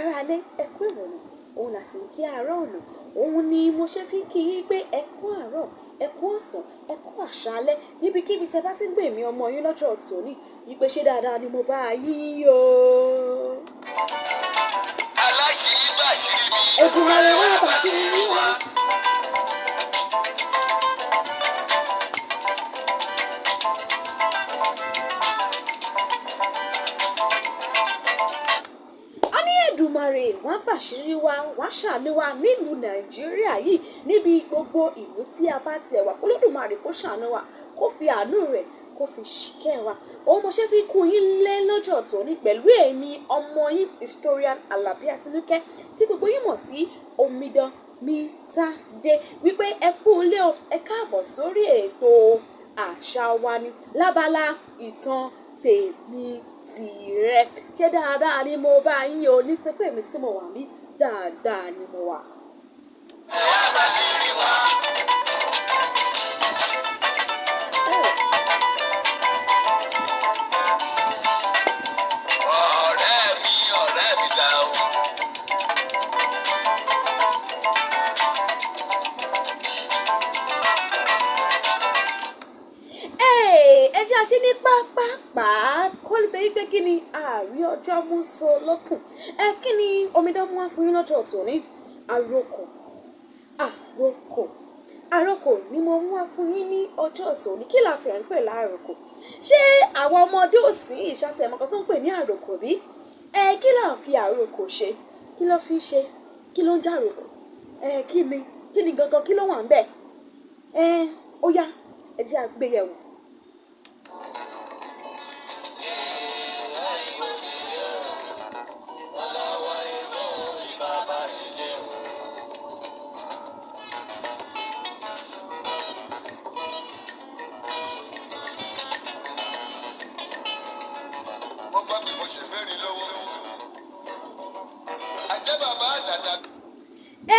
Kára lé, ẹ kú ìrọ̀nà, òun là sì ń kí ará ọ̀nà. Òun ni mo ṣe fi ń kí yín pé ẹ kú àárọ̀, ẹ kú ọ̀sán, ẹ kú àṣálẹ́ níbikíbi tí ẹ bá ti ń gbé mi ọmọ yín lọ́jọ́ tòní. Wípé ṣé dáadáa ni mo bá yín o. Aláṣìírí bàṣírí mi. Èdùmàrè wá bàṣírí wa. A ní Èdùmàrè wá bàṣírí wa, wá ṣàánú wa nílùú Nàìjíríà yìí, níbi gbogbo ìlú tí a bá tiẹ̀ wà. Olódùmarè kó ṣàánú wa, kó fi àánú rẹ̀ kó fi ṣìkẹ́ wa. Òun mo ṣe fi kún yín lé lọ́jọ́ tòní pẹ̀lú èmi ọmọ yín, historian Alabi Àtinúkẹ́, tí gbogbo yín mọ̀ sí Omidan Mítádé, wípé ẹ kú ilé o, ẹ káàbọ̀ sórí ètò àṣà wa ni lábala ìtàn tèmi tìrẹ. Ṣé dáadáa ni mo bá yín o? Ní sọ pé èmi tí mo wà mí dáadáa ni mo wà. Wá bàṣírí wa. Ọ̀rẹ́ mi, ọ̀rẹ́ mi dà o. Ẹ jẹ́ a ṣe ní pápápá kó lè torí pé kí ni àárí ọjọ́ mú so lókun. Ẹ kí ni Omidan mú wá fún yín lọ́jọ́ tòní? Àrokò, àrokò, àrokò ni mo mú wá fún yín ní ọjọ́ tòní. Kí la tiẹ̀ ń pè lárokò? Ṣé àwọn ọmọdé ò sí ìṣàtẹ̀ ẹ̀mọ́kan tó ń pè ní àrokò bí? Ẹ kí là ń fi àrokò ṣe? Kí ló fi ń ṣe? Kí ló ń jẹ́ àrokò? Ẹ kí ni? Kí ni gangan? Kí ló wà ń bẹ̀? Ẹ ó yá, ẹ jẹ́ a gbé yẹ̀wò. Ọlọ́wọ́ ìwọ ìbàbá ilé o. Mo gbọ́ pé mo ṣe mẹ́rin lówó. Àjẹ́ bàbá àdàdà.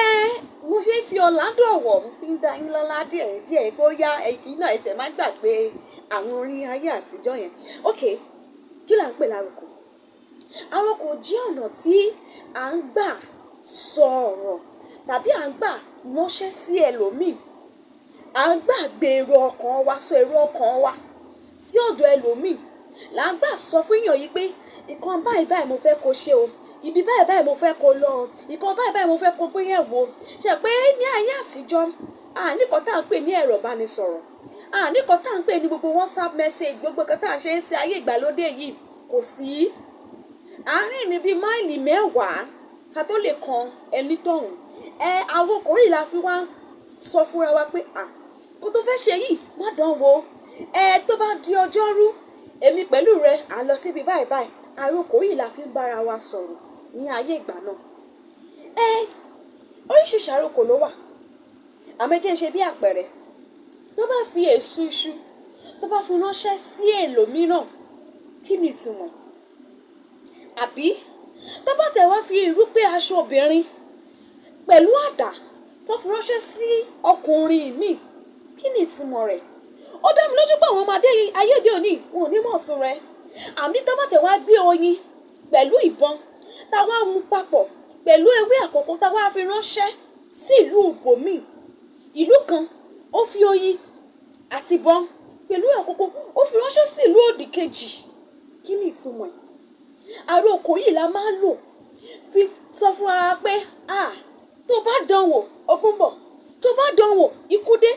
Ẹ mo ṣe ń fi Orlando Ọ̀wọ̀, mo fi ń dá yín lọ́lá díẹ̀ díẹ̀ kó yá. Ẹ̀kí náà ẹ tẹ̀ má gbàgbé àwọn orin ayé àtijọ́ yẹn. Ok, kí là ń pè lárokò? Àrokò jẹ́ ọ̀nà tí à ń gbà sọ ọ̀rọ̀ tàbí à ń gbà ránṣẹ́ sí ẹlòmíì. À ń gbà gbé èrò ọkàn wa, sọ èrò ọkàn wa sí ọ̀dọ̀ ẹlòmíì. Là ń gbà sọ fún èèyàn yìí pé ìkan báyìí báyìí mo fẹ́ kó ṣe o, ibi báyìí báyìí mo fẹ́ kó lọ o, ìkan báyìí báyìí mo fẹ́ kó gbé yẹ̀ wò. Ṣé pé ní ayé àtijọ́, a ní nǹkan tá à ń pè ní ẹ̀rọ ìbánisọ̀rọ̀, a ní nǹkan tá à ń pè ní gbogbo WhatsApp message, gbogbo nǹkan tá à ń ṣe ń ṣe ayé ìgbàlódé yìí kò sí. Àárín ní bíi máìlì 10 ká tó lè kan ẹni tọ̀hún. Ẹ àrokò yìí la fi wá sọ fúnra wa pé à kó tó fẹ́ ṣe yìí má dán wò. Ẹ tó bá di ọjọ́rú, èmi pẹ̀lú rẹ à ń lọ síbi báyìí báyìí. Àrokò yìí la fi ń bára wa sọ̀rọ̀ ní ayé ìgbà náà. Ẹ oríṣiríṣi àrokò ló wà. Àmọ́ ẹ jẹ́ ń ṣe bí àpẹẹrẹ. Tó bá fi èso iṣu, tó bá fi ránṣẹ́ sí ẹlòmíràn, kí ni ìtumọ̀? Àbí tó bá tẹ̀ wá fi irúgbẹ́ aṣọ obìnrin pẹ̀lú àdá tó fi ránṣẹ́ sí ọkùnrin mi, kí ni ìtumọ̀ rẹ̀? Ó dá mi lójú pé àwọn ọmọdé ayé òde òní wọn ò ní mọ̀ ọ̀tún rẹ̀. Àbí tó bá tẹ̀ wá gbé oyin pẹ̀lú ìbọn tá wá mú papọ̀ pẹ̀lú ewé àkókò tá wá fi ránṣẹ́ sí ìlú ibòmíì. Ìlú kan ó fi oyin àti ìbọn pẹ̀lú àkókò ó fi ránṣẹ́ sí ìlú òdì kejì. Kí ni ìtumọ̀ ẹ̀? Àrokò yìí la máa ń lò fi sọ fún ara pé à tó bá dán wò ogun bọ̀, tó bá dán wò ikú dé,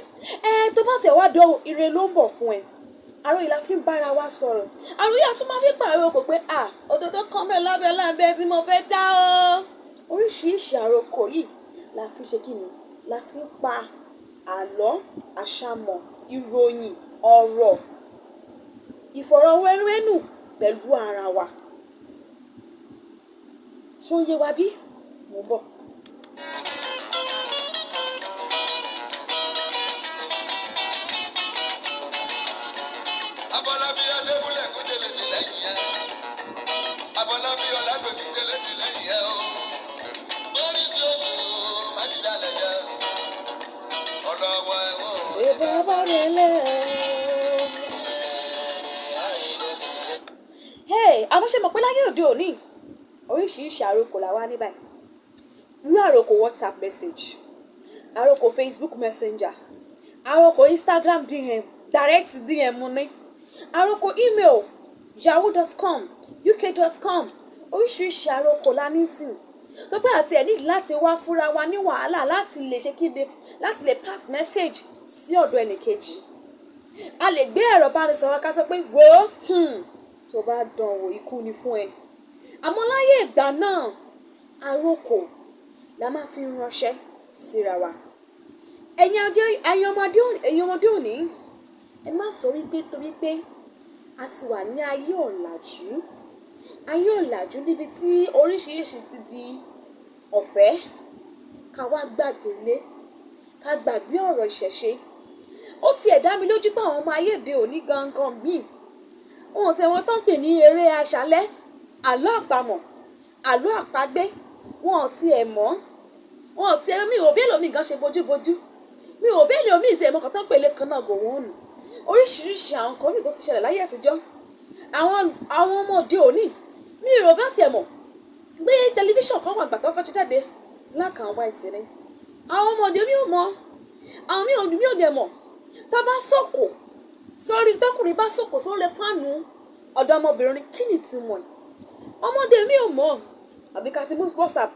ẹ tó bá tẹ̀ wá dán wò ire ló ń bọ̀ fún ẹ. Àrò yìí la fi ń bára wa sọ̀rọ̀. Àrò yìí a tún máa fi pàrokò pé à òdòdó kan bẹ́ẹ̀ lábẹ́ lábẹ́ tí mo fẹ́ dá o. Oríṣiríṣi àrokò yìí la fi ṣe kí ni? La fi ń pa àlọ́, àṣàmọ̀, ìròyìn, ọ̀rọ̀, ìfọ̀rọ̀wérẹ́nù pẹ̀lú ara wa. Ṣó ń yé wa bí? Mo ń bọ̀. Afọlábí Adébúlẹ̀ kó délé dé lẹ́yìn ẹ̀. Afọlábí Ọlágbèjì délé dé lẹ́yìn ẹ̀ o. Bórí tí ó kù má ti dalẹ̀ jẹ́. Ọlọ́wọ́ ẹ̀wọ̀n. Bàbá rẹ̀ lẹ́. Hey, àwọn ṣe mọ̀ pé láyé òde òní, Oríṣiríṣi àròkọ la wá ní báyìí. Irú àròkọ WhatsApp message, àròkọ Facebook Messenger, àròkọ Instagram DM, direct DM ní, àròkọ email, yahoo.com, uk.com. Oríṣiríṣi àròkọ la ní sìn tó pé àti ẹ̀ nídìí láti wá fúnra wa ní wàhálà láti lè ṣe kíde, láti lè pass message sí ọ̀dọ̀ ẹnìkejì. A lè gbé ẹ̀rọ ìbánisọ̀rọ̀ ká sọ pé, "Wò ó, tó bá dán wò, ikú ni fún ẹ." Àmọ́ láyé ìgbà náà, àròkọ la máa fi ránṣẹ́ síra wa. Ẹ̀yin ọmọdé òní, ẹ má sọ wípé torí pé a ti wà ní ayé ọ̀làjú, ayé ọ̀làjú níbi tí oríṣiríṣi ti di ọ̀fẹ́, ká wá gbàgbé ilé, ká gbàgbé ọ̀rọ̀ ìṣẹ̀ṣe. Ó tiẹ̀ dá mi lójú pé àwọn ọmọ ayé òde òní gangan míì, wọn ò tẹ̀ wọ́n tán pè ní eré aṣálẹ́, àlọ́ àpamọ̀, àlọ́ àpagbé, wọn ò tiẹ̀ mọ̀. Wọn ò tiẹ̀, mi ò bí ẹlòmíì gan ṣe bójúbójú, mi ò bí ẹlòmíì tiẹ̀ mọ̀ kàn tán pè lẹ́kan náà gò wọ́n nù. Oríṣiríṣi àwọn nǹkan mìíràn tó ti ṣẹlẹ̀ láyé àtijọ́, àwọn ọmọ òde òní, mi ò bá tiẹ̀ mọ̀ pé tẹlifíṣàn kan wà gbàtọ́ kọ́ jáde, black and white ni. Àwọn ọmọdé mi ò mọ̀, àwọn mi ò dẹ̀ mọ̀. Tá a bá sọ̀kò sórí, tọkùnrin bá sọ̀kò sórí pánù ọ̀dọ̀ ọmọbìnrin, kí ni ìtumọ̀ ẹ̀? Ọmọdé mi ò mọ̀. Àbí ká ti mú WhatsApp,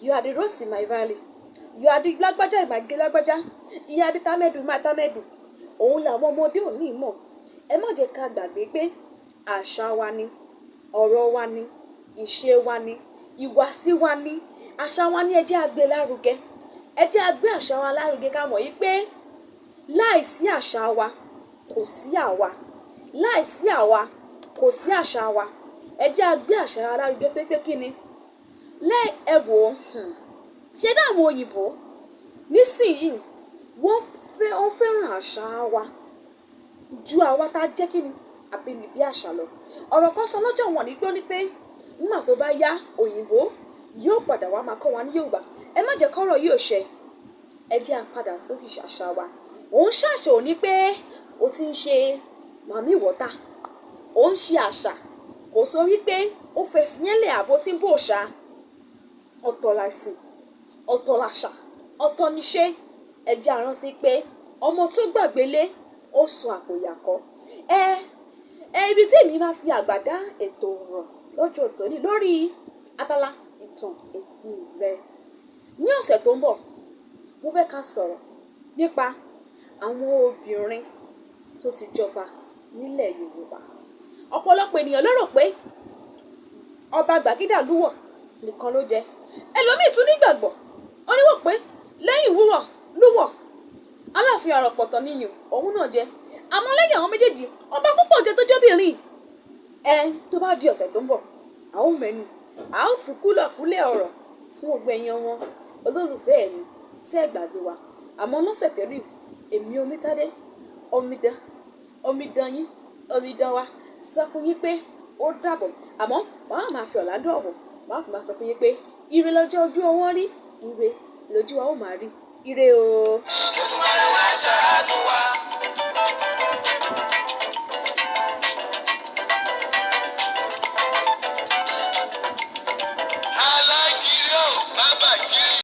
"You are the rose in my valley, you are the lágbájá ìmàgé lágbájá, you are the támẹ́dù má támẹ́dù," òun làwọn ọmọdé ò ní mọ̀. Ẹ má jẹ́ ká gbàgbé pé àṣà wa ni, ọ̀rọ̀ wa ni, ìṣe wa ni, ìwàsí wa ni, àṣà wa ni. Ẹ jẹ́ á gbé lárugẹ, ẹ jẹ́ á gbé àṣà wa lárugẹ, ká mọ̀ yí pé láìsí àṣà wa, kò sí àwa, láìsí àwa, kò sí àṣà wa. Ẹ jẹ́ á gbé àṣà wa lárugẹ pé kí ni lẹ́. Ẹ wò ó, ṣé dáwọn òyìnbó nísìnyìí, wọ́n fẹ́ràn àṣà wa ju àwa tá a jẹ́ kí ni àbínibí àṣà lọ. Ọ̀rọ̀ kan sọ lọ́jọ́ wọn ní pé ó ní pé nígbà tó bá yá, òyìnbó yóò padà wá máa kọ́ wa ní Yorùbá. Ẹ má jẹ́ kọ́rọ̀ yìí ò ṣẹ. Ẹ jẹ́ á padà sórí àṣà wa. Òun ṣàṣà ò ní pé o ti ń ṣe màmí wọ́tà, ó ń ṣe àṣà, kò sọ wípé ó fẹ̀sìn yẹn lẹ̀ àbó tí ń bò ṣá. Ọ̀tọ̀ làsìn, ọ̀tọ̀ làṣà, ọ̀tọ̀ níṣe. Ẹ jẹ́ á rántí pé ọmọ tó gbàgbé lé, ó sọ àpò ìyàkọ́. Ẹ ibi tí èmi máa fi àgbà dá ètò rọ̀ lọ́jọ́ tòní lórí abala ìtàn èmi rẹ. Ní ọ̀sẹ̀ tó ń bọ̀, mo fẹ́ ká sọ̀rọ̀ nípa àwọn obìnrin tó ti jọba nílẹ̀ Yorùbá. Ọ̀pọ̀lọpọ̀ ènìyàn ló rò pé ọba Gbàgídà Lúwọ̀ nìkan ló jẹ. Ẹlòmíì tún nígbàgbọ́, ó ní wọ́n pé lẹ́yìn Wúrọ̀ Lúwọ̀, Aláàfin Àrọ̀pọ̀tọ̀ níyùn òun náà jẹ. Àmọ́ lẹ́yìn àwọn méjèèjì, ọba púpọ̀ jẹ tó jọ́bìnrin. Ẹ tó bá di ọ̀sẹ̀ tó ń bọ̀, a ó mẹ́nu, a ó tún kúlọ̀kúlẹ̀ ọ̀rọ̀ fún gbogbo ẹ̀yin ọmọ olólùfẹ́ mi tí ẹ gbàgbé wa. Àmọ́ lọ́sẹ̀ tẹ́lẹ̀, èmi Omítádé, omidan, omidan yín, omidan wa, sọ fún yín pé ó dàbọ̀. Àmọ́ màá máa fi ọ̀làdún ọ̀wọ̀, màá fi máa sọ fún yín pé ire lọ́jọ́ ojú ọwọ́ rí, ire lójú wa ó máa rí. Ire o. Olùmarè wá ṣàánú wa.